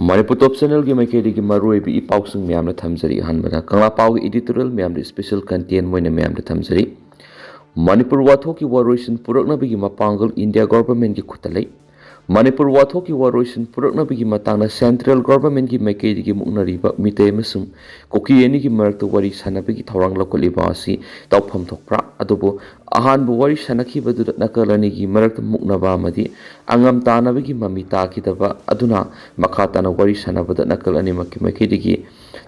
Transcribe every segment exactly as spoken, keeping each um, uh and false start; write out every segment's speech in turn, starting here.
ꯃꯅꯤꯄꯨꯔ ꯇꯣꯞ ꯆꯦꯅꯦꯜꯒꯤ ꯃꯥꯏꯀꯩꯗꯒꯤ ꯃꯔꯨꯑꯣꯏꯕ ꯏ ꯄꯥꯎꯁꯤꯡ ꯃꯌꯥꯝꯗ ꯊꯝꯖꯔꯤ꯫ ꯑꯍꯥꯟꯕꯗ ꯀꯪꯂꯥ ꯄꯥꯎꯒꯤ editorial ꯃꯌꯥꯝꯗ special content ꯑꯣꯏꯅ ꯃꯌꯥꯝꯗ ꯊꯝꯖꯔꯤ꯫ ꯃꯅꯤꯄꯨꯔ ꯋꯥꯊꯣꯛꯀꯤ ꯋꯥꯔꯣꯏꯁꯤꯟ ꯄꯨꯔꯛꯅꯕꯒꯤ ꯃꯄꯥꯡꯒꯜ ꯏꯟꯗꯤꯌꯥ ꯒꯣꯚꯔꯟꯃꯦꯟꯠꯀꯤ ꯈꯨꯠꯇ ꯂꯩ꯫ ꯃꯅꯤꯄꯨꯔ ꯋꯥꯊꯣꯛꯀꯤ ꯋꯥꯔꯣꯏꯁꯤꯟ ꯄꯨꯔꯛꯅꯕꯒꯤ ꯃꯇꯥꯡꯗ ꯁꯦꯟꯇ꯭ꯔꯦꯜ ꯒꯣꯚꯔꯟꯃꯦꯟꯠꯀꯤ ꯃꯥꯏꯀꯩꯗꯒꯤ ꯃꯨꯛꯅꯔꯤꯕ ꯃꯤꯇꯩ ꯑꯃꯁꯨꯡ ꯀꯨꯀꯤ ꯑꯅꯤꯒꯤ ꯃꯔꯛꯇ ꯋꯥꯔꯤ ꯁꯥꯟꯅꯕꯒꯤ ꯊꯧꯔꯥꯡ ꯂꯧꯈꯠꯂꯤꯕ ꯑꯁꯤ ꯇꯧꯐꯝ ꯊꯣꯛꯄ꯭ꯔꯥ? ꯑꯗꯨꯕꯨ ꯑꯍꯥꯟꯕ ꯋꯥꯔꯤ ꯁꯥꯟꯅꯈꯤꯕꯗꯨꯗ ꯅꯥꯀꯜ ꯑꯅꯤꯒꯤ ꯃꯔꯛꯇ ꯃꯨꯛꯅꯕ ꯑꯃꯗꯤ ꯑꯉꯝ ꯇꯥꯟꯅꯕꯒꯤ ꯃꯃꯤ ꯇꯥꯈꯤꯗꯕ ꯑꯗꯨꯅ ꯃꯈꯥ ꯇꯥꯅ ꯋꯥꯔꯤ ꯁꯥꯟꯅꯕꯗ ꯅꯥꯀꯜ ꯑꯅꯤꯃꯛꯀꯤ ꯃꯥꯏꯀꯩꯗꯒꯤ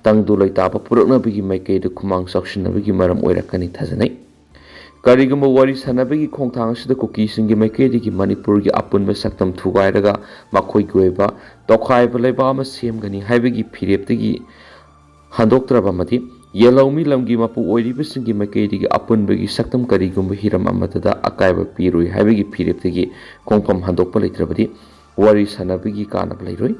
ꯇꯪꯗꯨ ꯂꯩꯇꯥꯕ ꯄꯨꯔꯛꯅꯕꯒꯤ ꯃꯥꯏꯀꯩꯗ ꯈꯨꯃꯥꯡ ꯆꯥꯎꯁꯤꯟꯅꯕꯒꯤ ꯃꯔꯝ ꯑꯣꯏꯔꯛꯀꯅꯤ ꯊꯥꯖꯅꯩ꯫ ꯀꯔꯤꯒꯨꯝꯕ ꯋꯥꯔꯤ ꯁꯥꯟꯅꯕꯒꯤ ꯈꯣꯡꯊꯥꯡ ꯑꯁꯤꯗ ꯀꯨꯀꯤꯁꯤꯡꯒꯤ ꯃꯥꯏꯀꯩꯗꯒꯤ ꯃꯅꯤꯄꯨꯔꯒꯤ ꯑꯄꯨꯟꯕ ꯁꯛꯇꯝ ꯊꯨꯒꯥꯏꯔꯒ ꯃꯈꯣꯏꯒꯤ ꯑꯣꯏꯕ ꯇꯣꯈꯥꯏꯕ ꯂꯩꯕꯥꯛ ꯑꯃ ꯁꯦꯝꯒꯅꯤ ꯍꯥꯏꯕꯒꯤ ꯐꯤꯔꯦꯞꯇꯒꯤ ꯍꯟꯗꯣꯛꯇ꯭ꯔꯕ ꯑꯃꯗꯤ ꯌꯦꯜꯍꯧꯃꯤ ꯂꯝꯒꯤ ꯃꯄꯨ ꯑꯣꯏꯔꯤꯕꯁꯤꯡꯒꯤ ꯃꯥꯏꯀꯩꯗꯒꯤ ꯑꯄꯨꯟꯕꯒꯤ ꯁꯛꯇꯝ ꯀꯔꯤꯒꯨꯝꯕ ꯍꯤꯔꯝ ꯑꯃꯠꯇꯗ ꯑꯀꯥꯏꯕ ꯄꯤꯔꯣꯏ ꯍꯥꯏꯕꯒꯤ ꯐꯤꯔꯦꯞꯇꯒꯤ ꯈꯣꯡꯐꯝ ꯍꯟꯗꯣꯛꯄ ꯂꯩꯇ꯭ꯔꯕꯗꯤ ꯋꯥꯔꯤ ꯁꯥꯟꯅꯕꯒꯤ ꯀꯥꯟꯅꯕ ꯂꯩꯔꯣꯏ꯫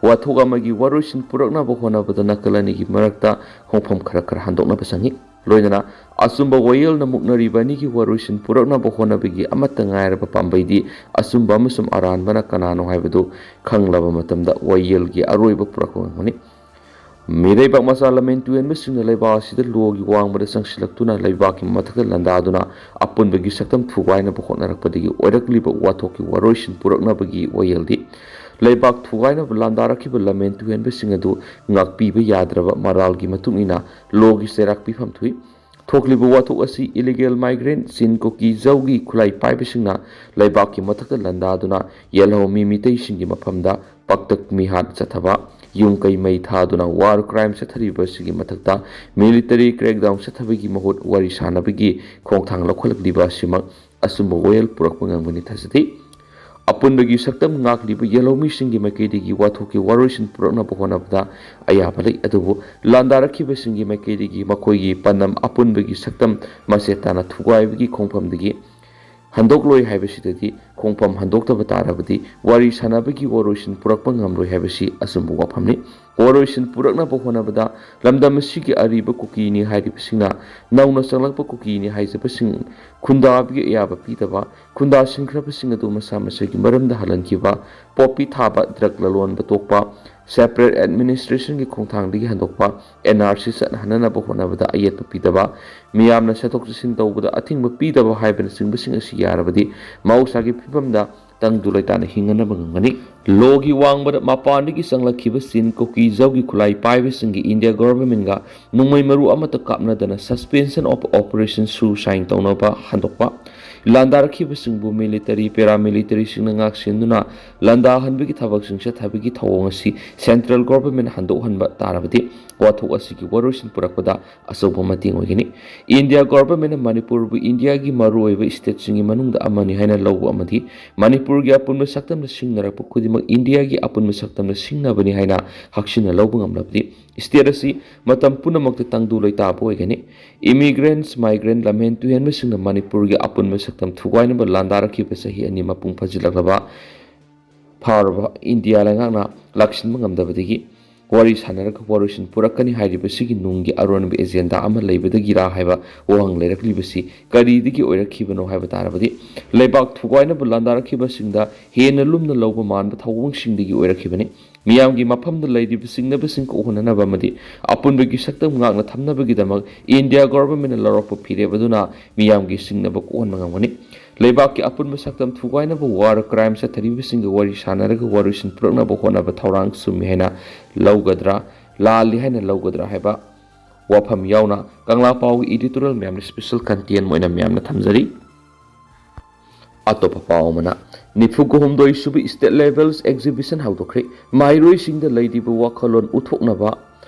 ꯋꯥꯊꯣꯛ ꯑꯃꯒꯤ ꯋꯥꯔꯣꯏꯁꯤꯟ ꯄꯨꯔꯛꯅꯕ ꯍꯣꯠꯅꯕꯗ ꯅꯥꯀꯜ ꯑꯅꯤꯒꯤ ꯃꯔꯛꯇ ꯈꯣꯡꯐꯝ ꯈꯔ ꯈꯔ ꯍꯟꯗꯣꯛꯅꯕ ꯆꯪꯏ꯫ ꯂꯣꯏꯅꯅ ꯑꯆꯨꯝꯕ ꯋꯥꯌꯦꯜꯅ ꯃꯨꯛꯅꯔꯤꯕ ꯑꯅꯤꯒꯤ ꯋꯥꯔꯣꯏꯁꯤꯟ ꯄꯨꯔꯛꯅꯕ ꯍꯣꯠꯅꯕꯒꯤ ꯑꯃꯠꯇ ꯉꯥꯏꯔꯕ ꯄꯥꯝꯕꯩꯗꯤ ꯑꯆꯨꯝꯕ ꯑꯃꯁꯨꯡ ꯑꯔꯥꯟꯕꯅ ꯀꯅꯥꯅꯣ ꯍꯥꯏꯕꯗꯨ ꯈꯪꯂꯕ ꯃꯇꯝꯗ ꯋꯥꯌꯦꯜꯒꯤ ꯑꯔꯣꯏꯕ ꯄꯨꯔꯛꯄ ꯉꯝꯒꯅꯤ꯫ ꯃꯤꯔꯩꯕꯥꯛ ꯃꯆꯥ ꯂꯝꯍꯦꯟ ꯇꯨꯍꯦꯟꯕꯁꯤꯡꯅ ꯂꯩꯕꯥꯛ ꯑꯁꯤꯗ ꯂꯣꯒꯤ ꯋꯥꯡꯃꯗ ꯆꯪꯁꯤꯜꯂꯛꯇꯨꯅ ꯂꯩꯕꯥꯛꯀꯤ ꯃꯊꯛꯇ ꯂꯥꯟꯗꯥꯗꯨꯅ ꯑꯄꯨꯟꯕꯒꯤ ꯁꯛꯇꯝ ꯊꯨꯒꯥꯏꯅꯕ ꯍꯣꯠꯅꯔꯛꯄꯗꯒꯤ ꯑꯣꯏꯔꯛꯂꯤꯕ ꯋꯥꯊꯣꯛꯀꯤ ꯋꯥꯔꯣꯏꯁꯤꯟ ꯄꯨꯔꯛꯅꯕꯒꯤ ꯋꯥꯌꯦꯜꯗꯤ ꯂꯩꯕꯥꯛ ꯊꯨꯒꯥꯏꯅꯕ ꯂꯥꯟꯗꯥꯔꯛꯈꯤꯕ ꯂꯝꯍꯦꯟ ꯇꯨꯍꯦꯟꯕꯁꯤꯡ ꯑꯗꯨ ꯉꯥꯛꯄꯤꯕ ꯌꯥꯗ꯭ꯔꯕ ꯃꯔꯥꯜꯒꯤ ꯃꯇꯨꯡ ꯏꯟꯅ ꯂꯣꯒꯤ ꯆꯩꯔꯥꯛ ꯄꯤꯐꯝ ꯊꯣꯛꯏ꯫ ꯊꯣꯛꯂꯤꯕ ꯋꯥꯊꯣꯛ ꯑꯁꯤ ꯏꯂꯤꯒꯦꯜ ꯃꯥꯏꯒ꯭ꯔꯦꯟꯠ, ꯆꯤꯟ, ꯀꯨꯀꯤ, ꯖꯧꯒꯤ ꯈꯨꯠꯂꯥꯏ ꯄꯥꯏꯕꯁꯤꯡꯅ ꯂꯩꯕꯥꯛꯀꯤ ꯃꯊꯛꯇ ꯂꯥꯟꯗꯥꯗꯨꯅ ꯌꯦꯜꯍꯧꯃꯤ ꯃꯤꯇꯩꯁꯤꯡꯒꯤ ꯃꯐꯝꯗ ꯄꯥꯛꯇꯛ ꯃꯤꯍꯥꯠ ꯆꯠꯊꯕ, ꯌꯨꯝ ꯀꯩ ꯃꯩ ꯊꯥꯗꯨꯅ ꯋꯥꯔ ꯀ꯭ꯔꯥꯏꯝ ꯆꯠꯊꯔꯤꯕꯁꯤꯒꯤ ꯃꯊꯛꯇ ꯃꯤꯂꯤꯇꯔꯤ ꯀ꯭ꯔꯦꯛꯗꯥꯎꯟ ꯆꯠꯊꯕꯒꯤ ꯃꯍꯨꯠ ꯋꯥꯔꯤ ꯁꯥꯟꯅꯕꯒꯤ ꯈꯣꯡꯊꯥꯡ ꯂꯧꯈꯠꯂꯛꯂꯤꯕ ꯑꯁꯤꯃꯛ ꯑꯆꯨꯝꯕ ꯋꯥꯌꯦꯜ ꯄꯨꯔꯛꯄ ꯉꯝꯒꯅꯤ ꯊꯥꯖꯗꯦ꯫ ꯑꯄꯨꯟꯕꯒꯤ ꯁꯛꯇꯝ ꯉꯥꯛꯂꯤꯕ ꯌꯦꯜꯍꯧꯃꯤꯁꯤꯡꯒꯤ ꯃꯥꯏꯀꯩꯗꯒꯤ ꯋꯥꯊꯣꯛꯀꯤ ꯋꯥꯔꯣꯏꯁꯤꯟ ꯄꯨꯔꯛꯅꯕ ꯍꯣꯠꯅꯕꯗ ꯑꯌꯥꯕ ꯂꯩ, ꯑꯗꯨꯕꯨ ꯂꯥꯟꯗꯥꯔꯛꯈꯤꯕꯁꯤꯡꯒꯤ ꯃꯥꯏꯀꯩꯗꯒꯤ ꯃꯈꯣꯏꯒꯤ ꯄꯥꯟꯗꯝ ꯑꯄꯨꯟꯕꯒꯤ ꯁꯛꯇꯝ ꯃꯆꯦꯠ ꯇꯥꯅ ꯊꯨꯒꯥꯏꯕꯒꯤ ꯈꯣꯡꯐꯝꯗꯒꯤ ꯍꯟꯗꯣꯛꯂꯣꯏ ꯍꯥꯏꯕꯁꯤꯗꯗꯤ ꯈꯣꯡꯐꯝ ꯍꯟꯗꯣꯛꯇꯕ ꯇꯥꯔꯕꯗꯤ ꯋꯥꯔꯤ ꯁꯥꯟꯅꯕꯒꯤ ꯋꯥꯔꯣꯏꯁꯤꯟ ꯄꯨꯔꯛꯄ ꯉꯝꯂꯣꯏ ꯍꯥꯏꯕꯁꯤ ꯑꯆꯨꯝꯕ ꯋꯥꯐꯝꯅꯤ꯫ ꯋꯥꯔꯣꯏꯁꯤꯟ ꯄꯨꯔꯛꯅꯕ ꯍꯣꯠꯅꯕꯗ ꯂꯝꯗꯝ ꯑꯁꯤꯒꯤ ꯑꯔꯤꯕ ꯀꯨꯀꯤꯅꯤ ꯍꯥꯏꯔꯤꯕꯁꯤꯡꯅ ꯅꯧꯅ ꯆꯪꯂꯛꯄ ꯀꯨꯀꯤꯅꯤ ꯍꯥꯏꯖꯕꯁꯤꯡ ꯈꯨꯟꯗꯥꯕꯒꯤ ꯑꯌꯥꯕ ꯄꯤꯗꯕ, ꯈꯨꯟꯗꯥꯁꯤꯟꯈ꯭ꯔꯕꯁꯤꯡ ꯑꯗꯨ ꯃꯁꯥ ꯃꯁꯥꯒꯤ ꯃꯔꯝꯗ ꯍꯜꯍꯟꯈꯤꯕ, ꯄꯣꯄꯤ ꯊꯥꯕ, ꯗ꯭ꯔꯒ ꯂꯂꯣꯟꯕ ꯇꯣꯛꯄ, separate administrationꯒꯤ ꯈꯣꯡꯊꯥꯡꯗꯒꯤ ꯍꯟꯗꯣꯛꯄ, NRC ꯆꯠꯅꯍꯟꯅꯅꯕ ꯍꯣꯠꯅꯕꯗ ꯑꯌꯦꯠꯄ ꯄꯤꯗꯕ, ꯃꯤꯌꯥꯝꯅ ꯆꯠꯊꯣꯛ ꯆꯠꯁꯤꯟ ꯇꯧꯕꯗ ꯑꯊꯤꯡꯕ ꯄꯤꯗꯕ ꯍꯥꯏꯕꯅꯆꯤꯡꯕꯁꯤꯡ ꯑꯁꯤ ꯌꯥꯔꯕꯗꯤ ꯃꯍꯧꯁꯥꯒꯤ ꯐꯤꯕꯝꯗ ꯇꯪꯗꯨ ꯂꯩꯇꯥꯅ ꯍꯤꯡꯅꯅꯕ ꯉꯝꯒꯅꯤ꯫ ꯂꯣꯒꯤ ꯋꯥꯡꯃꯗ ꯃꯄꯥꯟꯗꯒꯤ ꯆꯪꯂꯛꯈꯤꯕ ꯆꯤꯟ ꯀꯨꯀꯤ ꯖꯧꯒꯤ ꯈꯨꯠꯂꯥꯏ ꯄꯥꯏꯕꯁꯤꯡꯒꯤ ꯏꯟꯗꯤꯌꯥ ꯒꯣꯚꯔꯟꯃꯦꯟꯠꯒ ꯅꯣꯡꯃꯩ ꯃꯔꯨ ꯑꯃꯠꯇ ꯀꯥꯞꯅꯗꯅ suspension of operation ꯁꯨ sign ꯇꯧꯅꯕ ꯍꯟꯗꯣꯛꯄ, ꯂꯥꯟꯗꯥꯔꯛꯈꯤꯕꯁꯤꯡꯕꯨ ꯃꯤꯂꯤꯇꯔꯤ, ꯄꯦꯔꯥꯃꯤꯂꯤꯇꯔꯤꯁꯤꯡꯅ ꯉꯥꯛꯁꯦꯟꯗꯨꯅ ꯂꯥꯟꯗꯥꯍꯟꯕꯒꯤ ꯊꯕꯛꯁꯤꯡ ꯆꯠꯊꯕꯒꯤ ꯊꯧꯑꯣꯡ ꯑꯁꯤ ꯁꯦꯟꯇ꯭ꯔꯦꯜ ꯒꯣꯚꯔꯟꯃꯦꯟꯠꯅ ꯍꯟꯗꯣꯛꯍꯟꯕ ꯇꯥꯔꯕꯗꯤ ꯋꯥꯊꯣꯛ ꯑꯁꯤꯒꯤ ꯋꯥꯔꯣꯏꯁꯤꯟ ꯄꯨꯔꯛꯄꯗ ꯑꯆꯧꯕ ꯃꯇꯦꯡ ꯑꯣꯏꯒꯅꯤ꯫ ꯏꯟꯗꯤꯌꯥ ꯒꯣꯚꯔꯟꯃꯦꯟꯠꯅ ꯃꯅꯤꯄꯨꯔꯕꯨ ꯏꯟꯗꯤꯌꯥꯒꯤ ꯃꯔꯨꯑꯣꯏꯕ ꯁ꯭ꯇꯦꯠꯁꯤꯡꯒꯤ ꯃꯅꯨꯡꯗ ꯑꯃꯅꯤ ꯍꯥꯏꯅ ꯂꯧꯕ ꯑꯃꯗꯤ ꯃꯅꯤꯄꯨꯔꯒꯤ ꯑꯄꯨꯟꯕ ꯁꯛꯇꯝꯗ ꯁꯤꯡꯅꯔꯛꯄ ꯈꯨꯗꯤꯡꯃꯛ ꯏꯟꯗꯤꯌꯥꯒꯤ ꯑꯄꯨꯟꯕ ꯁꯛꯇꯝꯗ ꯁꯤꯡꯅꯕꯅꯤ ꯍꯥꯏꯅ ꯍꯛꯆꯤꯟꯅ ꯂꯧꯕ ꯉꯝꯂꯕꯗꯤ ꯁ꯭ꯇꯦꯠ ꯑꯁꯤ ꯃꯇꯝ ꯄꯨꯝꯅꯃꯛꯇ ꯇꯪꯗꯨ ꯂꯩꯇꯥꯕ ꯑꯣꯏꯒꯅꯤ꯫ Immigrants, migrant, ꯂꯝꯍꯦꯟ ꯇꯨꯍꯦꯟꯕꯁꯤꯡꯅ ꯃꯅꯤꯄꯨꯔꯒꯤ ꯑꯄꯨꯟꯕ ꯁꯛꯇꯝ ꯊꯨꯒꯥꯏꯅꯕ ꯂꯥꯟꯗꯥꯔꯛꯈꯤꯕ ꯆꯍꯤ ꯑꯅꯤ ꯃꯄꯨꯡ ꯐꯥꯖꯤꯜꯂꯛꯂꯕ ꯐꯥꯎꯔꯕ ꯏꯟꯗꯤꯌꯥ ꯂꯩꯉꯥꯛꯅ ꯂꯥꯛꯁꯤꯟꯕ ꯉꯝꯗꯕꯗꯒꯤ ꯋꯥꯔꯤ ꯁꯥꯟꯅꯔꯒ ꯋꯥꯔꯣꯏꯁꯤꯟ ꯄꯨꯔꯛꯀꯅꯤ ꯍꯥꯏꯔꯤꯕꯁꯤꯒꯤ ꯅꯨꯡꯒꯤ ꯑꯔꯣꯟꯕ ꯑꯦꯖꯦꯟꯗꯥ ꯑꯃ ꯂꯩꯕꯗꯒꯤꯔꯥ ꯍꯥꯏꯕ ꯋꯥꯍꯪ ꯂꯩꯔꯛꯂꯤꯕꯁꯤ ꯀꯔꯤꯗꯒꯤ ꯑꯣꯏꯔꯛꯈꯤꯕꯅꯣ ꯍꯥꯏꯕ ꯇꯥꯔꯕꯗꯤ ꯂꯩꯕꯥꯛ ꯊꯨꯒꯥꯏꯅꯕ ꯂꯥꯟꯗꯥꯔꯛꯈꯤꯕꯁꯤꯡꯗ ꯍꯦꯟꯅ ꯂꯨꯝꯅ ꯂꯧꯕ ꯃꯥꯟꯕ ꯊꯧꯑꯣꯡꯁꯤꯡꯗꯒꯤ ꯑꯣꯏꯔꯛꯈꯤꯕꯅꯤ꯫ ꯃꯤꯌꯥꯝꯒꯤ ꯃꯐꯝꯗ ꯂꯩꯔꯤꯕ ꯆꯤꯡꯅꯕꯁꯤꯡ ꯀꯣꯛꯍꯟꯅꯅꯕ ꯑꯃꯗꯤ ꯑꯄꯨꯟꯕꯒꯤ ꯁꯛꯇꯝ ꯉꯥꯛꯅ ꯊꯝꯅꯕꯒꯤꯗꯃꯛ ꯏꯟꯗꯤꯌꯥ ꯒꯣꯚꯔꯟꯃꯦꯟꯠꯅ ꯂꯧꯔꯛꯄ ꯐꯤꯔꯦꯞ ꯑꯗꯨꯅ ꯃꯤꯌꯥꯝꯒꯤ ꯆꯤꯡꯅꯕ ꯀꯣꯛꯍꯟꯕ ꯉꯝꯒꯅꯤ꯫ ꯂꯩꯕꯥꯛꯀꯤ ꯑꯄꯨꯟꯕ ꯁꯛꯇꯝ ꯊꯨꯒꯥꯏꯅꯕ war crime ꯆꯠꯊꯔꯤꯕꯁꯤꯡꯒ ꯋꯥꯔꯤ ꯁꯥꯟꯅꯔꯒ ꯋꯥꯔꯣꯏꯁꯤꯟ ꯄꯨꯔꯛꯅꯕ ꯍꯣꯠꯅꯕ ꯊꯧꯔꯥꯡ ꯆꯨꯝꯃꯤ ꯍꯥꯏꯅ ꯂꯧꯒꯗ꯭ꯔꯥ, ꯂꯥꯜꯂꯤ ꯍꯥꯏꯅ ꯂꯧꯒꯗ꯭ꯔꯥ ꯍꯥꯏꯕ ꯋꯥꯐꯝ ꯌꯥꯎꯅ ꯀꯪꯂꯥ ꯄꯥꯎꯒꯤ editorial ꯃꯌꯥꯝꯅ special content ꯑꯣꯏꯅ ꯃꯌꯥꯝꯅ ꯊꯝꯖꯔꯤ꯫ ꯑꯇꯣꯞꯄ ꯄꯥꯎ ꯑꯃꯅ, ꯅꯤꯐꯨꯒ ꯍꯨꯝꯗꯣꯏ ꯁꯨꯕ state level exhibition ꯍꯧꯗꯣꯛꯈ꯭ꯔꯦ꯫ ꯃꯍꯩꯔꯣꯏꯁꯤꯡꯗ ꯂꯩꯔꯤꯕ ꯋꯥꯈꯜꯂꯣꯟ ꯎꯠꯊꯣꯛꯅꯕ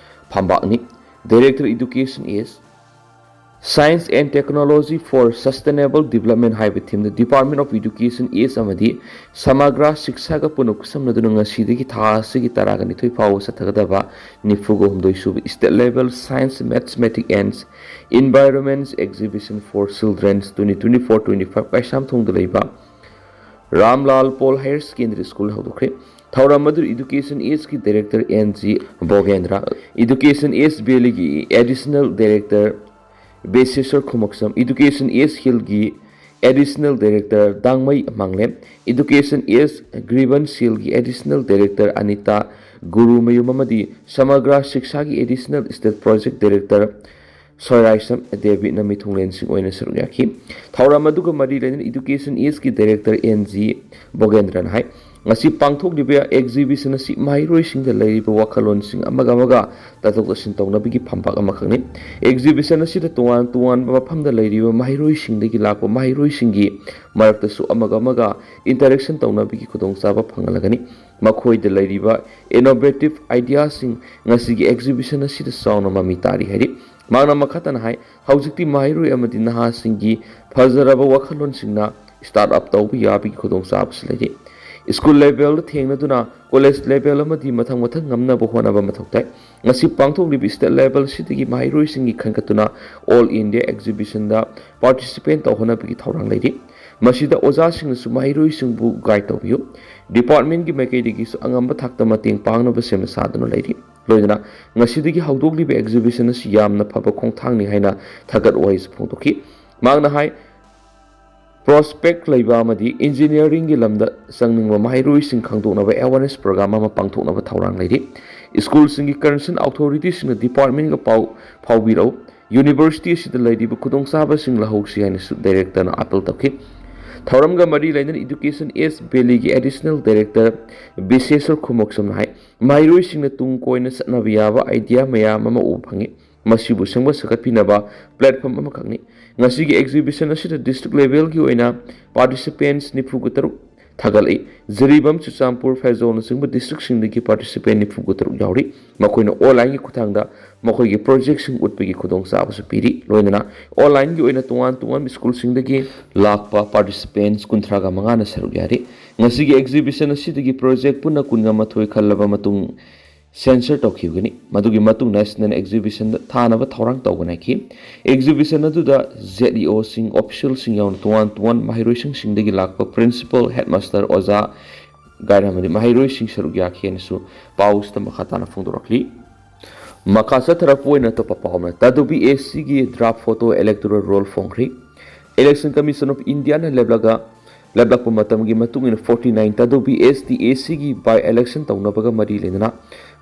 ꯐꯝꯕꯥꯛꯅꯤ꯫ Director Education is Science and Technology for Sustainable Development ꯍꯥꯏꯕ theme the Department of Education East ꯑꯃꯗꯤ ꯁꯃꯒ꯭ꯔꯥ ꯁꯤꯛꯁꯥꯒ ꯄꯨꯟꯅ ꯈꯨꯠꯁꯝꯅꯗꯨꯅ ꯉꯁꯤꯗꯒꯤ ꯊꯥ ꯑꯁꯤꯒꯤ ꯇꯔꯥꯒ ꯅꯤꯊꯣꯏ ꯐꯥꯎꯕ ꯆꯠꯊꯒꯗꯕ ꯅꯤꯐꯨꯒ ꯍꯨꯝꯗꯣꯏ ꯁꯨꯕ state level Science, Mathematics and Environment Exhibition for Children twenty twenty-four twenty-five ꯀꯩꯁꯥꯝꯊꯣꯡꯗ ꯂꯩꯕ ꯔꯥꯝꯂꯥꯜ ꯄꯣꯜ Higher Secondary School ꯍꯧꯗꯣꯛꯈ꯭ꯔꯦ꯫ ꯊꯧꯔꯝ ꯑꯗꯨ Education East ꯀꯤ Director N G ꯕꯣꯒꯦꯟꯗ꯭ꯔ, Education East Valley ꯒꯤ Additional Director ꯕꯦꯁꯦꯁ꯭ꯋꯔ ꯈꯨꯃꯛꯁꯝ, Education East Hill ꯒꯤ ꯑꯦꯗꯤꯁꯅꯦꯜ ꯗꯥꯏꯔꯦꯛꯇꯔ ꯗꯥꯡꯃꯩ ꯃꯥꯡꯂꯦꯝ, ꯏꯗꯨꯀꯦꯁꯟ ꯑꯦꯁ ꯒ꯭ꯔꯤꯕꯟ ꯁꯦꯜꯒꯤ additional director Anita Gurumayum ꯑꯃꯗꯤ ꯁꯃꯒ꯭ꯔꯥ ꯁꯤꯛꯁꯥꯒꯤ additional state project director ꯁꯣꯏꯔꯥꯏꯁꯝ ꯗꯦꯕꯤꯠꯅ ꯃꯤꯊꯨꯡꯂꯦꯟꯁꯤꯡ ꯑꯣꯏꯅ ꯁꯔꯨꯛ ꯌꯥꯈꯤ꯫ ꯊꯧꯔꯝ ꯑꯗꯨꯒ ꯃꯔꯤ ꯂꯩꯅꯅ ꯏꯗꯨꯀꯦꯁꯟ ꯑꯦꯁꯀꯤ ꯗꯥꯏꯔꯦꯛꯇꯔ ꯑꯦꯟ ꯖꯤ ꯕꯣꯒꯦꯟꯗ꯭ꯔꯅ ꯍꯥꯏ, ꯉꯁꯤ ꯄꯥꯡꯊꯣꯛꯂꯤꯕ ꯑꯦꯛꯖꯤꯕꯤꯁꯟ ꯑꯁꯤ ꯃꯍꯩꯔꯣꯏꯁꯤꯡꯗ ꯂꯩꯔꯤꯕ ꯋꯥꯈꯜꯂꯣꯟꯁꯤꯡ ꯑꯃꯒ ꯑꯃꯒ ꯇꯥꯊꯣꯛ ꯇꯥꯁꯤꯟ ꯇꯧꯅꯕꯒꯤ ꯐꯝꯄꯥꯛ ꯑꯃꯈꯛꯅꯤ꯫ ꯑꯦꯛꯖꯤꯕꯤꯁꯟ ꯑꯁꯤꯗ ꯇꯣꯉꯥꯟ ꯇꯣꯉꯥꯟꯕ ꯃꯐꯝꯗ ꯂꯩꯔꯤꯕ ꯃꯍꯩꯔꯣꯏꯁꯤꯡꯗꯒꯤ ꯂꯥꯛꯄ ꯃꯍꯩꯔꯣꯏꯁꯤꯡꯒꯤ ꯃꯔꯛꯇꯁꯨ ꯑꯃꯒ ꯑꯃꯒ ꯏꯟꯇꯔꯦꯛꯁꯟ ꯇꯧꯅꯕꯒꯤ ꯈꯨꯗꯣꯡꯆꯥꯕ ꯐꯪꯍꯜꯂꯒꯅꯤ꯫ ꯃꯈꯣꯏꯗ ꯂꯩꯔꯤꯕ ꯏꯅꯣꯚꯦꯇꯤꯚ ꯑꯥꯏꯗꯤꯌꯥꯁꯤꯡ ꯉꯁꯤꯒꯤ ꯑꯦꯛꯖꯤꯕꯤꯁꯟ ꯑꯁꯤꯗ ꯆꯥꯎꯅ ꯃꯃꯤ ꯇꯥꯔꯤ ꯍꯥꯏꯔꯤ꯫ ꯃꯍꯥꯛꯅ ꯃꯈꯥ ꯇꯥꯅ ꯍꯥꯏ, ꯍꯧꯖꯤꯛꯇꯤ ꯃꯍꯩꯔꯣꯏ ꯑꯃꯗꯤ ꯅꯍꯥꯁꯤꯡꯒꯤ ꯐꯖꯔꯕ ꯋꯥꯈꯜꯂꯣꯟꯁꯤꯡꯅ ꯁ꯭ꯇꯥꯔꯠ ꯑꯞ ꯇꯧꯕ ꯌꯥꯕꯒꯤ ꯈꯨꯗꯣꯡꯆꯥꯕꯁꯨ ꯂꯩꯔꯤ꯫ ꯁ꯭ꯀꯨꯜ ꯂꯦꯚꯦꯜꯗ ꯊꯦꯡꯅꯗꯨꯅ ꯀꯣꯂꯦꯖ ꯂꯦꯚꯦꯜ ꯑꯃꯗꯤ ꯃꯊꯪ ꯃꯊꯪ ꯉꯝꯅꯕ ꯍꯣꯠꯅꯕ ꯃꯊꯧ ꯇꯥꯏ꯫ ꯉꯁꯤ ꯄꯥꯡꯊꯣꯛꯂꯤꯕ ꯁ꯭ꯇꯦꯠ ꯂꯦꯚꯦꯜꯁꯤꯗꯒꯤ ꯃꯍꯩꯔꯣꯏꯁꯤꯡꯒꯤ ꯈꯟꯒꯠꯇꯨꯅ ꯑꯣꯜ ꯏꯟꯗꯤꯌꯥ ꯑꯦꯛꯖꯤꯕꯤꯁꯟꯗ ꯄꯥꯔꯇꯤꯁꯤꯄꯦꯠ ꯇꯧꯍꯟꯅꯕꯒꯤ ꯊꯧꯔꯥꯡ ꯂꯩꯔꯤ꯫ ꯃꯁꯤꯗ ꯑꯣꯖꯥꯁꯤꯡꯅꯁꯨ ꯃꯍꯩꯔꯣꯏꯁꯤꯡꯕꯨ ꯒꯥꯏꯗ ꯇꯧꯕꯤꯌꯨ꯫ ꯗꯤꯄꯥꯔꯠꯃꯦꯟꯒꯤ ꯃꯥꯏꯀꯩꯗꯒꯤꯁꯨ ꯑꯉꯝꯕ ꯊꯥꯛꯇ ꯃꯇꯦꯡ ꯄꯥꯡꯅꯕ ꯁꯦꯝ ꯁꯥꯗꯨꯅ ꯂꯩꯔꯤ꯫ ꯂꯣꯏꯅꯅ ꯉꯁꯤꯗꯒꯤ ꯍꯧꯗꯣꯛꯂꯤꯕ ꯑꯦꯛꯖꯤꯕꯤꯁꯟ ꯑꯁꯤ ꯌꯥꯝꯅ ꯐꯕ ꯈꯣꯡꯊꯥꯡꯅꯤ ꯍꯥꯏꯅ ꯊꯥꯒꯠ ꯋꯥꯍꯩꯁꯨ ꯐꯣꯡꯗꯣꯛꯈꯤ꯫ ꯃꯍꯥꯛꯅ ꯍꯥꯏ, ꯄ꯭ꯔꯣꯁꯄꯦꯛ ꯂꯩꯕ ꯑꯃꯗꯤ ꯏꯟꯖꯤꯅꯤꯌꯥꯔꯤꯡꯒꯤ ꯂꯝꯗ ꯆꯪꯅꯤꯡꯕ ꯃꯍꯩꯔꯣꯏꯁꯤꯡ ꯈꯪꯗꯣꯛꯅꯕ ꯑꯦꯋꯥꯔꯅꯦꯁ ꯄ꯭ꯔꯣꯒ꯭ꯔꯥꯝ ꯑꯃ ꯄꯥꯡꯊꯣꯛꯅꯕ ꯊꯧꯔꯥꯡ ꯂꯩꯔꯤ꯫ ꯁ꯭ꯀꯨꯜꯁꯤꯡꯒꯤ ꯀꯟꯁꯔꯟ ꯑꯣꯊꯣꯔꯤꯇꯤꯁꯤꯡꯅ ꯗꯤꯄꯥꯔꯠꯃꯦꯟꯒ ꯄꯥꯎ ꯐꯥꯎꯕꯤꯔꯛꯎ꯫ ꯌꯨꯅꯤꯚꯔꯁꯤꯇꯤ ꯑꯁꯤꯗ ꯂꯩꯔꯤꯕ ꯈꯨꯗꯣꯡꯆꯥꯕꯁꯤꯡ ꯂꯧꯍꯧꯁꯤ ꯍꯥꯏꯅꯁꯨ ꯗꯥꯏꯔꯦꯛꯇꯔꯅ ꯑꯥꯄꯤꯜ ꯇꯧꯈꯤ꯫ ꯊꯧꯔꯝꯒ ꯃꯔꯤ ꯂꯩꯅꯅ ꯏꯗꯨꯀꯦꯁꯟ ꯑꯦꯁ ꯚꯦꯂꯤꯒꯤ ꯑꯦꯗꯤꯁꯅꯦꯜ ꯗꯥꯏꯔꯦꯛꯇꯔ ꯕꯤꯁꯦꯁꯣꯔ ꯈꯨꯃꯣꯛꯁꯝꯅ ꯍꯥꯏ, ꯃꯍꯩꯔꯣꯏꯁꯤꯡꯅ ꯇꯨꯡ ꯀꯣꯏꯅ ꯆꯠꯅꯕ ꯌꯥꯕ ꯑꯥꯏꯗꯤꯌꯥ ꯃꯌꯥꯝ ꯑꯃ ꯎꯕ ꯐꯪꯉꯤ꯫ ꯃꯁꯤꯕꯨ ꯁꯦꯝꯒꯠ ꯁꯥꯒꯠꯄꯤꯅꯕ ꯄ꯭ꯂꯦꯠꯐꯣꯝ ꯑꯃꯈꯛꯅꯤ꯫ ꯉꯁꯤꯒꯤ ꯑꯦꯛꯖꯤꯕꯤꯁꯟ ꯑꯁꯤꯗ ꯗꯤꯁꯇ꯭ꯔꯤꯛ ꯂꯦꯚꯦꯜꯒꯤ ꯑꯣꯏꯅ ꯄꯥꯔꯇꯤꯁꯤꯄꯦꯟꯠꯁ ꯅꯤꯐꯨꯒ ꯇꯔꯨꯛ ꯊꯥꯒꯠꯂꯛꯏ꯫ ꯖꯤꯔꯤꯕꯥꯝ, ꯆꯨꯔꯆꯥꯟꯄꯨꯔ, ꯐꯦꯖꯣꯜꯅꯆꯤꯡꯕ ꯗꯤꯁꯇ꯭ꯔꯤꯛꯁꯤꯡꯗꯒꯤ ꯄꯥꯔꯇꯤꯁꯤꯄꯦꯟꯠ ꯅꯤꯐꯨꯒ ꯇꯔꯨꯛ ꯌꯥꯎꯔꯤ꯫ ꯃꯈꯣꯏꯅ ꯑꯣꯟꯂꯥꯏꯟꯒꯤ ꯈꯨꯠꯊꯥꯡꯗ ꯃꯈꯣꯏꯒꯤ ꯄ꯭ꯔꯣꯖꯦꯛꯁꯤꯡ ꯎꯠꯄꯒꯤ ꯈꯨꯗꯣꯡꯆꯥꯕꯁꯨ ꯄꯤꯔꯤ꯫ ꯂꯣꯏꯅꯅ ꯑꯣꯟꯂꯥꯏꯟꯒꯤ ꯑꯣꯏꯅ ꯇꯣꯉꯥꯟ ꯇꯣꯉꯥꯟꯕ ꯁ꯭ꯀꯨꯜꯁꯤꯡꯗꯒꯤ ꯂꯥꯛꯄ ꯄꯥꯔꯇꯤꯁꯤꯄꯦꯟꯠꯁ ꯀꯨꯟꯊ꯭ꯔꯥꯒ ꯃꯉꯥꯅ ꯁꯔꯨꯛ ꯌꯥꯔꯤ꯫ ꯉꯁꯤꯒꯤ ꯑꯦꯛꯖꯤꯕꯤꯁꯟ ꯑꯁꯤꯗꯒꯤ ꯄ꯭ꯔꯣꯖꯦꯛ ꯄꯨꯟꯅ ꯀꯨꯟꯒ ꯃꯥꯊꯣꯏ ꯈꯜꯂꯕ ꯃꯇꯨꯡ ꯁꯦꯟꯁꯔ ꯇꯧꯈꯤꯕꯒꯅꯤ꯫ ꯃꯗꯨꯒꯤ ꯃꯇꯨꯡ ꯅꯦꯁꯅꯦꯜ ꯑꯦꯛꯖꯤꯕꯤꯁꯟꯗ ꯊꯥꯅꯕ ꯊꯧꯔꯥꯡ ꯇꯧꯒꯅꯤ ꯍꯥꯏꯈꯤ꯫ ꯑꯦꯛꯖꯤꯕꯤꯁꯟ ꯑꯗꯨꯗ ꯖꯦꯠ ꯏ ꯑꯣꯁꯤꯡ, ꯑꯣꯐꯤꯁꯤꯌꯦꯜꯁꯤꯡ ꯌꯥꯎꯅ ꯇꯣꯉꯥꯟ ꯇꯣꯉꯥꯟꯕ ꯃꯍꯩꯔꯣꯏꯁꯪꯁꯤꯡꯗꯒꯤ ꯂꯥꯛꯄ ꯄ꯭ꯔꯤꯟꯁꯤꯄꯜ, ꯍꯦꯗꯃꯥꯁꯇꯔ, ꯑꯣꯖꯥ, ꯒꯥꯏꯗ ꯑꯃꯗꯤ ꯃꯍꯩꯔꯣꯏꯁꯤꯡ ꯁꯔꯨꯛ ꯌꯥꯈꯤ ꯍꯥꯏꯅꯁꯨ ꯄꯥꯎꯁꯤꯗ ꯃꯈꯥ ꯇꯥꯅ ꯐꯣꯡꯗꯣꯔꯛꯂꯤ꯫ ꯃꯈꯥ ꯆꯠꯊꯔꯛꯄ ꯑꯣꯏꯅ ꯑꯇꯣꯞꯄ ꯄꯥꯎ ꯑꯃꯅ, ꯇꯥꯗꯨꯕꯤ ꯑꯦꯁꯤꯒꯤ ꯗ꯭ꯔꯥꯐ ꯐꯣꯇꯣ ꯏꯂꯦꯛꯇꯣꯔꯦꯜ ꯔꯣꯜ ꯐꯣꯡꯈ꯭ꯔꯤ꯫ Election Commission of Indiaꯅ ꯂꯦꯞꯂꯒ ꯂꯦꯞꯂꯛꯄ ꯃꯇꯝꯒꯤ ꯃꯇꯨꯡ ꯏꯟꯅ forty nine Tadubi S T A Cꯒꯤ by election ꯇꯧꯅꯕꯒ ꯃꯔꯤ ꯂꯩꯅꯅ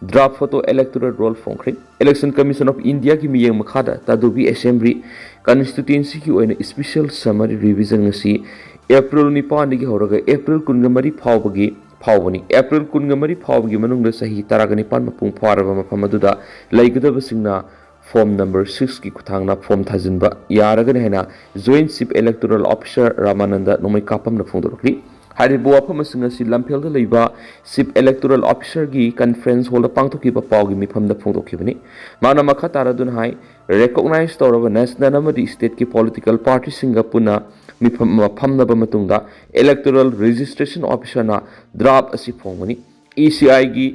draft photo electoral roll ꯐꯣꯡꯈ꯭ꯔꯦ꯫ Election Commission of Indiaꯒꯤ ꯃꯤꯠꯌꯦꯡ ꯃꯈꯥꯗ ꯇꯥꯗꯨꯕꯤ Assembly constituencyꯒꯤ ꯑꯣꯏꯅ special summary revision ꯉꯁꯤ April ꯅꯤꯄꯥꯟꯗꯒꯤ ꯍꯧꯔꯒ April ꯀꯨꯟꯒ ꯃꯔꯤ ꯐꯥꯎꯕꯒꯤ ꯐꯥꯎꯕꯅꯤ꯫ April ꯀꯨꯟꯒ ꯃꯔꯤ ꯐꯥꯎꯕꯒꯤ ꯃꯅꯨꯡꯗ ꯆꯍꯤ ꯇꯔꯥꯒ ꯅꯤꯄꯥꯟ ꯃꯄꯨꯡ ꯐꯥꯔꯕ ꯃꯐꯝ ꯑꯗꯨꯗ ꯂꯩꯒꯗꯕꯁꯤꯡꯅ form number sixꯀꯤ ꯈꯨꯠꯊꯥꯡꯅ form ꯊꯥꯖꯤꯟꯕ ꯌꯥꯔꯒꯅꯤ ꯍꯥꯏꯅ Joint Chief Electoral Officer Ramanand ꯅꯣꯡꯃꯩ ꯀꯥꯞꯄꯝꯅ ꯐꯣꯡꯗꯣꯔꯛꯂꯤ꯫ ꯍꯥꯏꯔꯤꯕ ꯋꯥꯐꯝ ꯑꯁꯤꯡ ꯑꯁꯤ ꯂꯝꯐꯦꯜꯗ ꯂꯩꯕ Chief Electoral Officerꯒꯤ conference hallꯗ ꯄꯥꯡꯊꯣꯛꯈꯤꯕ ꯄꯥꯎꯒꯤ ꯃꯤꯐꯝꯗ ꯐꯣꯡꯗꯣꯛꯈꯤꯕꯅꯤ꯫ ꯃꯥꯅ ꯃꯈꯥ ꯇꯥꯔꯗꯨꯅ ꯍꯥꯏ, recognize ꯇꯧꯔꯕ national ꯑꯃꯗꯤ stateꯀꯤ political partyꯁꯤꯡꯒ ꯄꯨꯟꯅ ꯃꯤꯐꯝ ꯑꯃ ꯐꯝꯂꯕ ꯃꯇꯨꯡꯗ Electoral Registration Officerꯅ draft ꯑꯁꯤ ꯐꯣꯡꯕꯅꯤ꯫ ECIꯒꯤ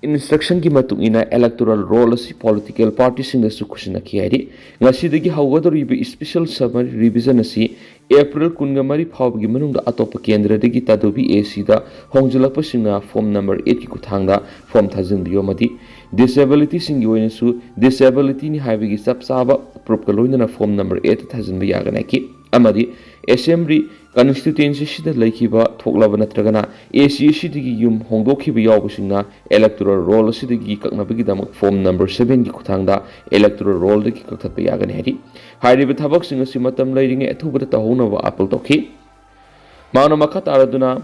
instructionꯒꯤ ꯃꯇꯨꯡ ꯏꯟꯅ electoral roll ꯑꯁꯤ political partyꯁꯤꯡꯗꯁꯨ ꯈꯨꯠꯁꯤꯟꯅꯈꯤ ꯍꯥꯏꯔꯤ꯫ ꯉꯁꯤꯗꯒꯤ ꯍꯧꯒꯗꯧꯔꯤꯕ special summary revision ꯑꯁꯤ April ꯀꯨꯟꯒ ꯃꯔꯤ ꯐꯥꯎꯕꯒꯤ ꯃꯅꯨꯡꯗ ꯑꯇꯣꯞꯄ ꯀꯦꯟꯗ꯭ꯔꯗꯒꯤ ꯇꯥꯗꯨꯕꯤ ACꯗ ꯍꯣꯡꯖꯤꯜꯂꯛꯄꯁꯤꯡꯅ form number eightꯀꯤ ꯈꯨꯠꯊꯥꯡꯗ form ꯊꯥꯖꯤꯟꯕꯤꯌꯨ ꯑꯃꯗꯤ disabilityꯁꯤꯡꯒꯤ ꯑꯣꯏꯅꯁꯨ disabilityꯅꯤ ꯍꯥꯏꯕꯒꯤ ꯆꯞ ꯆꯥꯕ proofꯀ ꯂꯣꯏꯅꯅ form number eight ꯊꯥꯖꯤꯟꯕ ꯌꯥꯒꯅꯤ ꯍꯥꯏꯈꯤ꯫ ꯑꯃꯗꯤ Assembly constituencyꯁꯤꯗ ꯂꯩꯈꯤꯕ ꯊꯣꯛꯂꯕ ꯅꯠꯇ꯭ꯔꯒꯅ ACACꯗꯒꯤ ꯌꯨꯝ ꯍꯣꯡꯗꯣꯛꯈꯤꯕ ꯌꯥꯎꯕꯁꯤꯡꯅ electoral roll ꯑꯁꯤꯗꯒꯤ ꯀꯛꯅꯕꯒꯤꯗꯃꯛ form number sevenꯒꯤ ꯈꯨꯠꯊꯥꯡꯗ electoral rollꯗꯒꯤ ꯀꯛꯊꯠꯄ ꯌꯥꯒꯅꯤ ꯍꯥꯏꯔꯤ꯫ ꯍꯥꯏꯔꯤꯕ ꯊꯕꯛꯁꯤꯡ ꯑꯁꯤ ꯃꯇꯝ ꯂꯩꯔꯤꯉꯩ ꯑꯊꯨꯕꯗ ꯇꯧꯍꯧꯅꯕ appeal ꯇꯧꯈꯤ꯫ ꯃꯍꯥꯛꯅ ꯃꯈꯥ ꯇꯥꯔꯗꯨꯅ,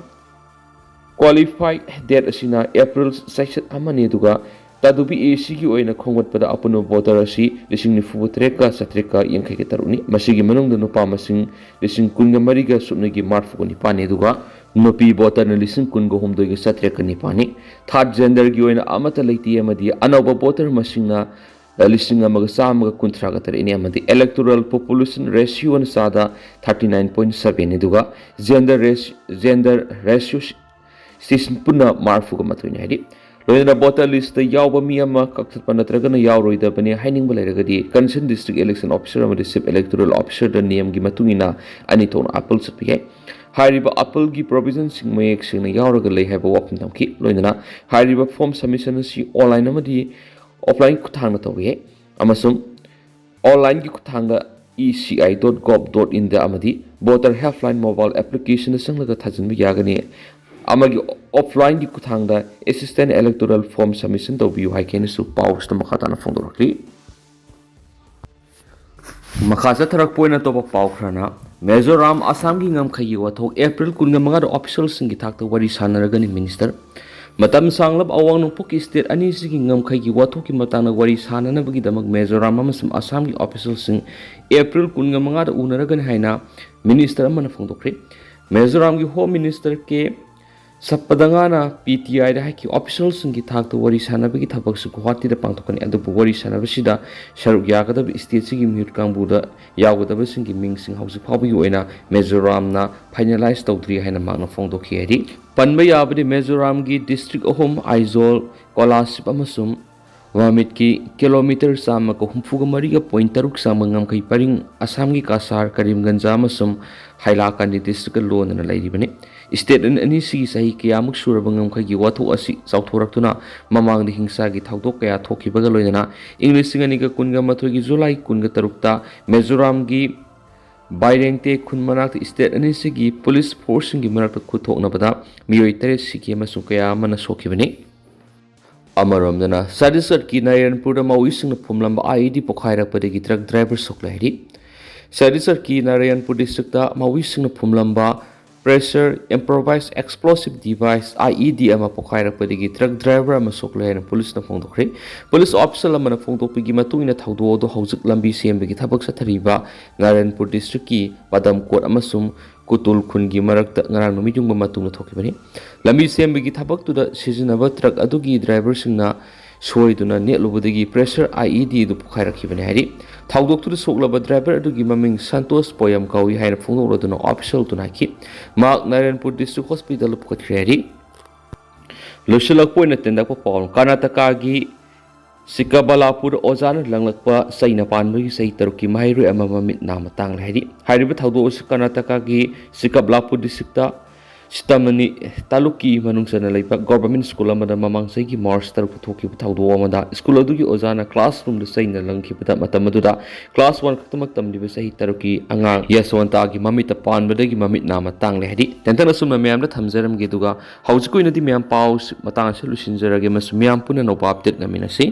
qualify date ꯑꯁꯤꯅ April ꯆꯩꯆꯠ ꯑꯃꯅꯤ, ꯑꯗꯨꯒ ꯇꯥꯗꯨꯕꯤ ACꯒꯤ ꯑꯣꯏꯅ ꯈꯣꯝꯒꯠꯄꯗ ꯑꯄꯨꯟꯕ voter ꯑꯁꯤ ꯂꯤꯁꯤꯡ ꯅꯤꯐꯨ ꯇꯔꯦꯠꯀ ꯆꯥꯇ꯭ꯔꯦꯠꯀ ꯌꯥꯡꯈꯩꯒ ꯇꯔꯨꯛꯅꯤ꯫ ꯃꯁꯤꯒꯤ ꯃꯅꯨꯡꯗ ꯅꯨꯄꯥ ꯃꯁꯤꯡ ꯂꯤꯁꯤꯡ ꯀꯨꯟꯒ ꯃꯔꯤꯒ ꯁꯨꯞꯅꯒꯤ ꯃꯔꯤꯐꯨꯒ ꯅꯤꯄꯥꯟꯅꯤ, ꯑꯗꯨꯒ ꯅꯨꯄꯤ voterꯅ ꯂꯤꯁꯤꯡ ꯀꯨꯟꯒ ꯍꯨꯝꯗꯣꯏꯒ ꯆꯥꯇ꯭ꯔꯦꯠꯀ ꯅꯤꯄꯥꯟꯅꯤ꯫ Third genderꯒꯤ ꯑꯣꯏꯅ ꯑꯃꯠꯇ ꯂꯩꯇꯦ ꯑꯃꯗꯤ ꯑꯅꯧꯕ voter ꯃꯁꯤꯡꯅ ꯂꯤꯁꯤꯡ ꯑꯃꯒ ꯆꯥꯝꯃꯒ ꯀꯨꯟꯊ꯭ꯔꯥꯒ ꯇꯔꯦꯠꯅꯤ ꯑꯃꯗꯤ electoral population ratioꯅ ꯆꯥꯗ thirty nine point seven, ꯑꯗꯨꯒ gender ratio, gender ratio station ꯄꯨꯟꯅ ꯃꯔꯤꯐꯨꯒ ꯃꯥꯊꯣꯏꯅꯤ ꯍꯥꯏꯔꯤ꯫ ꯂꯣꯏꯅꯅ voter listꯇ ꯌꯥꯎꯕ ꯃꯤ ꯑꯃ ꯀꯛꯊꯠꯄ ꯅꯠꯇ꯭ꯔꯒꯅ ꯌꯥꯎꯔꯣꯏꯗꯕꯅꯤ ꯍꯥꯏꯅꯤꯡꯕ ꯂꯩꯔꯒꯗꯤ concerned district election officer ꯑꯃꯗꯤ chief electoral officerꯗ ꯅꯤꯌꯝꯒꯤ ꯃꯇꯨꯡ ꯏꯟꯅ ꯑꯅꯤ ꯊꯣꯛꯅ appeal ꯆꯠꯄ ꯌꯥꯏ꯫ ꯍꯥꯏꯔꯤꯕ appealꯒꯤ provisionꯁꯤꯡ ꯃꯌꯦꯛ ꯁꯦꯡꯅ ꯌꯥꯎꯔꯒ ꯂꯩ ꯍꯥꯏꯕ ꯋꯥꯐꯝ ꯊꯝꯈꯤ꯫ ꯂꯣꯏꯅꯅ ꯍꯥꯏꯔꯤꯕ form submission ꯑꯁꯤ online ꯑꯃꯗꯤ offline ꯈꯨꯠꯊꯥꯡꯗ ꯇꯧꯕ ꯌꯥꯏ ꯑꯃꯁꯨꯡ onlineꯒꯤ ꯈꯨꯠꯊꯥꯡꯗ E C I dot gov dot in ꯗ ꯑꯃꯗꯤ Voter Helpline mobile application ꯗ ꯆꯪꯂꯒ ꯊꯥꯖꯤꯟꯕ ꯌꯥꯒꯅꯤ꯫ ꯑꯃꯒꯤ offline ꯒꯤ ꯈꯨꯠꯊꯥꯡꯗ Assistant Electoral Form submission ꯇꯧꯕꯤꯌꯨ ꯍꯥꯏꯈꯤ ꯍꯥꯏꯅꯁꯨ ꯄꯥꯎ ꯑꯁꯤꯗ ꯃꯈꯥ ꯇꯥꯅ ꯐꯣꯡꯗꯣꯔꯛꯂꯤ꯫ ꯃꯈꯥ ꯆꯠꯊꯔꯛꯄ ꯑꯣꯏꯅ ꯑꯇꯣꯞꯄ ꯄꯥꯎ ꯈꯔꯅ, ꯃꯤꯖꯣꯔꯥꯝ ꯑꯁꯥꯝꯒꯤ ꯉꯝꯈꯩꯒꯤ ꯋꯥꯊꯣꯛ ꯑꯦꯄ꯭ꯔꯤꯜ ꯀꯨꯟꯒ ꯃꯉꯥꯗ official ꯁꯤꯡꯒꯤ ꯊꯥꯛꯇ ꯋꯥꯔꯤ ꯁꯥꯟꯅꯔꯒꯅꯤ ꯃꯤꯅꯤꯁꯇꯔ꯫ ꯃꯇꯝ ꯁꯥꯡꯂꯕ ꯑꯋꯥꯡ ꯅꯣꯡꯄꯣꯛꯀꯤ state ꯑꯅꯤꯁꯤꯒꯤ ꯉꯝꯈꯩꯒꯤ ꯋꯥꯊꯣꯛꯀꯤ ꯃꯇꯥꯡꯗ ꯋꯥꯔꯤ ꯁꯥꯟꯅꯅꯕꯒꯤꯗꯃꯛ ꯃꯤꯖꯣꯔꯥꯝ ꯑꯃꯁꯨꯡ ꯑꯁꯥꯝꯒꯤ official ꯁꯤꯡ ꯑꯦꯄ꯭ꯔꯤꯜ ꯀꯨꯟꯒ ꯃꯉꯥꯗ ꯎꯅꯔꯒꯅꯤ ꯍꯥꯏꯅ ꯃꯤꯅꯤꯁꯇꯔ ꯑꯃꯅ ꯐꯣꯡꯗꯣꯛꯈ꯭ꯔꯦ꯫ ꯃꯤꯖꯣꯔꯥꯝꯒꯤ Home Minister K ꯁꯠꯄꯗꯉꯥꯅ P T I ꯗ ꯍꯥꯏꯈꯤ, official ꯁꯤꯡꯒꯤ ꯊꯥꯛꯇ ꯋꯥꯔꯤ ꯁꯥꯟꯅꯕꯒꯤ ꯊꯕꯛꯁꯨ ꯒꯨꯋꯥꯍꯥꯇꯤꯗ ꯄꯥꯡꯊꯣꯛꯀꯅꯤ, ꯑꯗꯨꯕꯨ ꯋꯥꯔꯤ ꯁꯥꯟꯅꯕꯁꯤꯗ ꯁꯔꯨꯛ ꯌꯥꯒꯗꯕ state ꯁꯤꯒꯤ ꯃꯤꯍꯨꯠ ꯀꯥꯡꯕꯨꯗ ꯌꯥꯎꯒꯗꯕꯁꯤꯡꯒꯤ ꯃꯤꯡꯁꯤꯡ ꯍꯧꯖꯤꯛ ꯐꯥꯎꯕꯒꯤ ꯑꯣꯏꯅ ꯃꯤꯖꯣꯔꯥꯝꯅ finalize ꯇꯧꯗ꯭ꯔꯤ ꯍꯥꯏꯅ ꯃꯍꯥꯛꯅ ꯐꯣꯡꯗꯣꯛꯈꯤ ꯍꯥꯏꯔꯤ꯫ ꯄꯟꯕ ꯌꯥꯕꯗꯤ ꯃꯤꯖꯣꯔꯥꯝꯒꯤ district ꯑꯍꯨꯝ, ꯑꯥꯏꯖꯣꯜ, ꯀꯣꯂꯥꯁꯤꯞ ꯑꯃꯁꯨꯡ ꯋꯥꯃꯤꯠꯀꯤ kilometre ꯆꯥꯝꯃꯒ ꯍꯨꯝꯐꯨꯒ ꯃꯔꯤꯒ point ꯇꯔꯨꯛ ꯆꯥꯝꯕ ꯉꯝꯈꯩ ꯄꯔꯤꯡ ꯑꯁꯥꯝꯒꯤ ꯀꯁꯥꯔ, ꯀꯔꯤꯝꯒꯟꯖ ꯑꯃꯁꯨꯡ ꯍꯥꯏꯂꯥꯀꯥꯟꯗꯤ district ꯀ ꯂꯣꯟꯅꯅ ꯂꯩꯔꯤꯕꯅꯤ꯫ State ꯑꯅꯤꯁꯤꯒꯤ ꯆꯍꯤ ꯀꯌꯥꯃꯨꯛ ꯁꯨꯔꯕ ꯉꯝꯈꯩꯒꯤ ꯋꯥꯊꯣꯛ ꯑꯁꯤ ꯆꯥꯎꯊꯣꯔꯛꯇꯨꯅ ꯃꯃꯥꯡꯗ ꯍꯤꯡꯁꯥꯒꯤ ꯊꯧꯗꯣꯛ ꯀꯌꯥ ꯊꯣꯛꯈꯤꯕꯒ ꯂꯣꯏꯅꯅ ꯏꯪ ꯂꯤꯁꯤꯡ ꯑꯅꯤꯒ ꯀꯨꯟꯒ ꯃꯥꯊꯣꯏꯒꯤ ꯖꯨꯂꯥꯏ ꯀꯨꯟꯒ ꯇꯔꯨꯛꯇ ꯃꯤꯖꯣꯔꯥꯝꯒꯤ ꯕꯥꯏꯔꯦꯡꯇꯦ ꯈꯨꯟ ꯃꯅꯥꯛꯇ state ꯑꯅꯤꯁꯤꯒꯤ police force ꯁꯤꯡꯒꯤ ꯃꯔꯛꯇ ꯈꯨꯠꯊꯣꯛꯅꯕꯗ ꯃꯤꯑꯣꯏ ꯇꯔꯦꯠ ꯁꯤꯈꯤ ꯑꯃꯁꯨꯡ ꯀꯌꯥ ꯑꯃꯅ ꯁꯣꯛꯈꯤꯕꯅꯤ꯫ ꯑꯃꯔꯣꯝꯗꯅ, ꯆꯇꯤꯁꯒꯔꯀꯤ ꯅꯥꯔꯥꯌꯟꯄꯨꯔꯗ ꯃꯥꯑꯣꯏꯁꯤꯡꯅ ꯐꯨꯝꯂꯝꯕ I E D ꯄꯣꯈꯥꯏꯔꯛꯄꯗꯒꯤ truck driver ꯁꯣꯛꯂꯦ ꯍꯥꯏꯔꯤ꯫ ꯆꯇꯤꯁꯒꯔꯀꯤ ꯅꯥꯔꯥꯌꯟꯄꯨꯔ district ꯇ ꯃꯥꯑꯣꯏꯁꯤꯡꯅ ꯐꯨꯝꯂꯝꯕ pressure improvised explosive device, I E D, ꯑꯃ ꯄꯣꯈꯥꯏꯔꯛꯄꯗꯒꯤ truck driver ꯑꯃ ꯁꯣꯛꯂꯦ ꯍꯥꯏꯅ police ꯅ ꯐꯣꯡꯗꯣꯛꯈ꯭ꯔꯦ꯫ Police official ꯑꯃꯅ ꯐꯣꯡꯗꯣꯛꯄꯒꯤ ꯃꯇꯨꯡ ꯏꯟꯅ, ꯊꯧꯗꯣꯛ ꯑꯗꯨ ꯍꯧꯖꯤꯛ ꯂꯝꯕꯤ ꯁꯦꯝꯕꯒꯤ ꯊꯕꯛ ꯆꯠꯊꯔꯤꯕ ꯅꯥꯔꯥꯌꯟꯄꯨꯔ district ꯀꯤ ꯄꯗꯝꯀꯣꯠ ꯑꯃꯁꯨꯡ ꯀꯨꯇꯨꯜ ꯈꯨꯟꯒꯤ ꯃꯔꯛꯇ ꯉꯔꯥꯡ ꯅꯨꯃꯤꯠ ꯌꯨꯡꯕ ꯃꯇꯨꯡꯗ ꯊꯣꯛꯈꯤꯕꯅꯤ꯫ ꯂꯝꯕꯤ ꯁꯦꯝꯕꯒꯤ ꯊꯕꯛꯇꯨꯗ ꯁꯤꯖꯤꯟꯅꯕ truck ꯑꯗꯨꯒꯤ driver ꯁꯤꯡꯅ ꯁꯣꯏꯗꯨꯅ ꯅꯦꯠꯂꯨꯕꯗꯒꯤ pressure I E D ꯑꯗꯨ ꯄꯣꯈꯥꯏꯔꯛꯈꯤꯕꯅꯤ ꯍꯥꯏꯔꯤ꯫ ꯊꯧꯗꯣꯛꯇꯨꯗ ꯁꯣꯛꯂꯕ driver ꯑꯗꯨꯒꯤ ꯃꯃꯤꯡ ꯁꯟꯇꯣꯁ ꯄꯣꯌꯝ ꯀꯧꯏ ꯍꯥꯏꯅ ꯐꯣꯡꯗꯣꯛꯂꯗꯨꯅ official ꯗꯨꯅ ꯍꯥꯏꯈꯤ꯫ ꯃꯍꯥꯛ ꯅꯥꯔꯥꯌꯟꯄꯨꯔ district hospital ꯗ ꯄꯨꯈꯠꯈ꯭ꯔꯦ ꯍꯥꯏꯔꯤ꯫ ꯂꯣꯏꯁꯤꯜꯂꯛꯄ ꯑꯣꯏꯅ ꯇꯦꯟꯗꯛꯄ ꯄꯥꯎ꯫ ꯀꯔꯅꯥꯇꯀꯥꯒꯤ ꯆꯤꯛꯀꯕꯂꯥꯄꯨꯔ ꯑꯣꯖꯥꯅ ꯂꯪꯂꯛꯄ ꯆꯩꯅ ꯄꯥꯟꯕꯒꯤ ꯆꯍꯤ ꯇꯔꯨꯛꯀꯤ ꯃꯍꯩꯔꯣꯏ ꯑꯃ ꯃꯃꯤꯠ ꯅꯥ ꯃꯇꯥꯡ ꯂꯩꯔꯤ꯫ ꯍꯥꯏꯔꯤꯕ ꯊꯧꯗꯣꯛ ꯑꯁꯤ ꯀꯔꯅꯥꯇꯀꯥꯒꯤ ꯆꯤꯛꯀꯕꯂꯥꯄꯨꯔ district ꯇ ꯁꯤꯇꯥꯃꯅꯤ ꯇꯥꯂꯨꯛꯀꯤ ꯃꯅꯨꯡ ꯆꯟꯅ ꯂꯩꯕ ꯒꯣꯚꯔꯟꯃꯦꯟꯠ ꯁ꯭ꯀꯨꯜ ꯑꯃꯗ ꯃꯃꯥꯡ ꯆꯍꯤꯒꯤ ꯃꯥꯔꯆ ꯇꯔꯨꯛꯇ ꯊꯣꯛꯈꯤꯕ ꯊꯧꯗꯣꯛ ꯑꯃꯗ ꯁ꯭ꯀꯨꯜ ꯑꯗꯨꯒꯤ ꯑꯣꯖꯥꯅ ꯀ꯭ꯂꯥꯁꯔꯨꯝꯗ ꯆꯩꯅ ꯂꯪꯈꯤꯕꯗ, ꯃꯇꯝ ꯑꯗꯨꯗ ꯀ꯭ꯂꯥꯁ ꯋꯥꯟ ꯈꯛꯇꯃꯛ ꯇꯝꯂꯤꯕ ꯆꯍꯤ ꯇꯔꯨꯛꯀꯤ ꯑꯉꯥꯡ ꯌꯁꯋꯟꯇꯥꯒꯤ ꯃꯃꯤꯠꯇ ꯄꯥꯟꯕꯗꯒꯤ ꯃꯃꯤꯠ ꯅꯥꯝꯃ ꯇꯥꯡꯂꯦ ꯍꯥꯏꯗꯤ꯫ ꯇꯦꯟꯇꯛꯅ ꯑꯁꯨꯝꯅ ꯃꯌꯥꯝꯗ ꯊꯝꯖꯔꯝꯒꯦ, ꯑꯗꯨꯒ ꯍꯧꯖꯤꯛꯀꯤ ꯑꯣꯏꯅꯗꯤ ꯃꯌꯥꯝ ꯄꯥꯎ ꯃꯇꯥꯡ ꯑꯁꯤ ꯂꯣꯏꯁꯤꯟꯖꯔꯒꯦ ꯑꯃꯁꯨꯡ ꯃꯌꯥꯝ ꯄꯨꯟꯅ ꯑꯅꯧꯕ ꯑꯞꯗꯦꯠ ꯉꯥꯏꯃꯤꯟꯅꯁꯤ꯫